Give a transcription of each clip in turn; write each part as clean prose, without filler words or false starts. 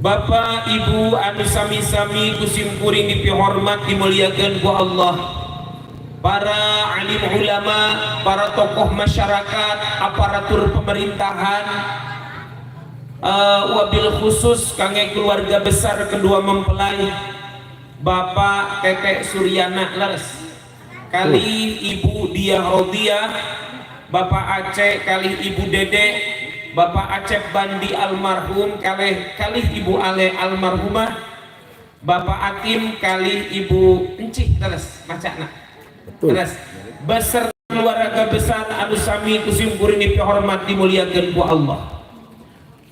Bapak Ibu anu sami-sami ku simkuring dipihormat dimuliakeun ku Allah, para alim ulama, para tokoh masyarakat, aparatur pemerintahan, wabil khusus kangge keluarga besar kedua mempelai, Bapak Tetek Suryana leres kalih Ibu Dia Rodia, Bapak Aceh kalih Ibu Dede, Bapak Acep Bandi almarhum kalih kalih Ibu Ale almarhumah, Bapak Atim kalih Ibu Encik terus macana. Betul. Terus beserta keluarga besar anu sami ku simkuring dipihormat dimuliakeun ku Allah,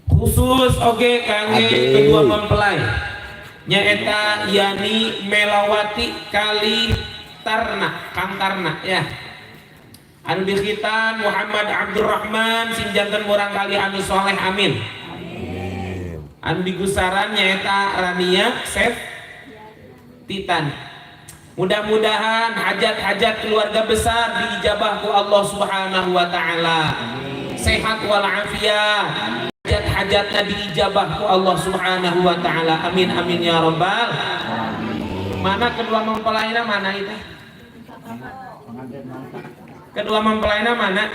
khusus oge kangge Aduh. Kedua mempelai nyaeta Yani Melawati kalih Tarna, Kang Tarna ya, anu dikhitan Muhammad Abdurrahman, sing janten murangkalih anu soleh, amin. Anu digusaran nyaeta Rania Sef Titan. Mudah-mudahan hajat-hajat keluarga besar diijabah ku Allah Subhanahu wa taala, sehat walafiat, hajat-hajatna diijabah ku Allah Subhanahu wa taala, amin amin ya rabbal. Mana kedua mempelaina, mana itu kedua mempelaina mana?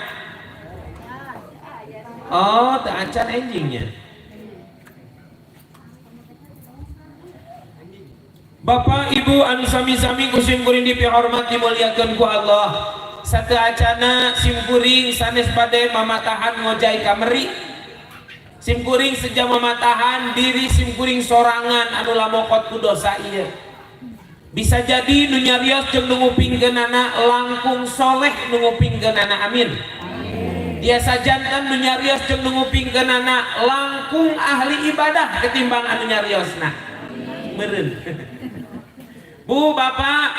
Oh, teu acan enjingnya. Bapak Ibu anu sami-sami ku simkuring dipihormat dimuliakeun ku Allah, sateu acana simkuring sanes bade mamatahan ngojay kameri. Simkuring seja mamatahan diri simkuring sorangan anu lamokot ku dosa ieu. Bisa jadi nu nyarios jeung nu ngupingkeunana langkung soleh nu ngupingkeunana, amin. Biasa janten nu nyarios jeung nu ngupingkeunana langkung ahli ibadah ketimbang anu nyariosna meureun. Bu, Bapak,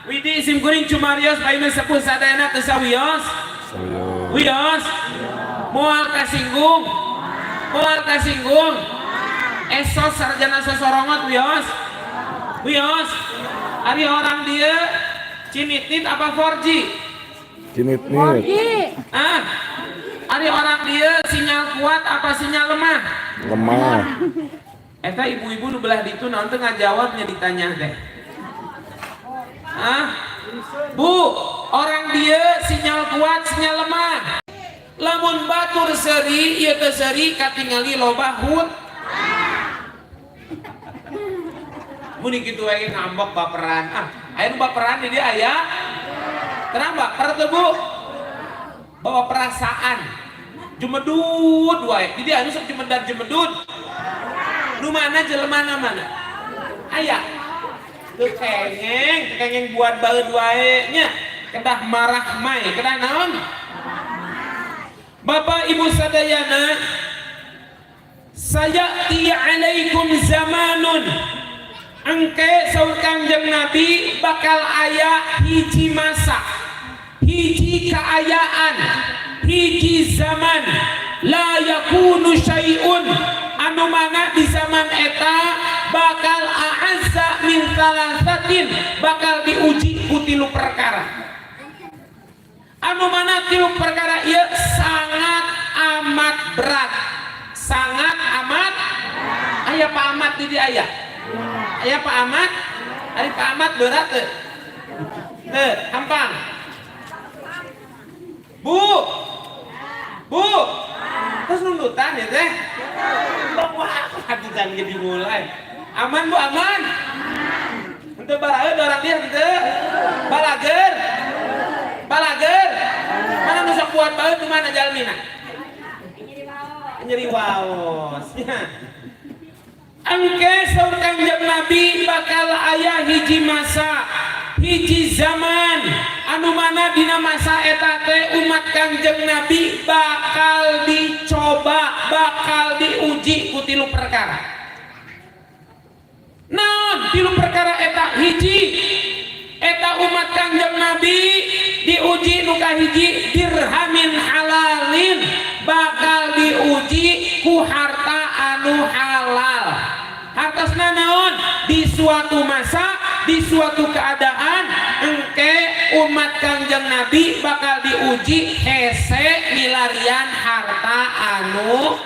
Widi, simkuring cumarios payuna sepuh sadayana teu sawios? Wios? Moal kasinggung? Moal kasinggung? Esos sarjana sosorongot wios? Wios? Ari orang dia cinitit apa 4G? Cinit-nit. Ah, ari orang dia sinyal kuat apa sinyal lemah? Lemah. Eta ibu-ibu nu belah ditu naon teu ngajawabnya ditanya teh? Ah? Bu, orang dia sinyal kuat, sinyal lemah? Lamun batur seuri, ieu teh seuri katingali loba hut. Mun kitu wae ngambek baperan. Ah, aya nu baperan di dieu aya? Terang baper tuh, Bu. Bawa perasaan. Jemedud wae. Di dieu anu sok jemedad jemedud. Nu mana jelemana mana? Aya. Teu kengeng, teu kengeng buat baeud wae nya. Kedah marah mai, kedah naon? Bapak Ibu sadayana, sayati alaikum zamanun, engke saur Kangjeng Nabi bakal aya hiji masa, hiji kaayaan, hiji zaman, la yakunu syai'un, anu mana di zaman eta bakal a'azza min thalathatin, bakal diuji ku tilu perkara, anu mana tilu perkara ieu sangat amat berat, sangat amat. Aya Pak Ahmad di dieu? Aya? Aya Pak Ahmad? Ari Pak Ahmad berat teu? Teu, hampang. Bu, Bu, terus nundutan ya teh. Wah, hati jangan dimulai. Aman, Bu, aman. Henteu baraeud orang dia henteu. Balager. Balager. Mana nu sok buat baeud, nu mana jalmina? Nyeri waos. Engke saur Kangjeng Nabi bakal aya hiji masa, hiji zaman, anu mana dina masa eta teh umat Kangjeng Nabi bakal dicoba, bakal diuji ku tilu perkara. Naon tilu perkara eta? Hiji, eta umat Kangjeng Nabi diuji nu kahiji dirhamin halalin, bakal diuji ku harta anu halal. Hartosna naon? Di suatu masa, di suatu keadaan, engke umat Kangjeng Nabi bakal diuji hese milarian harta anu.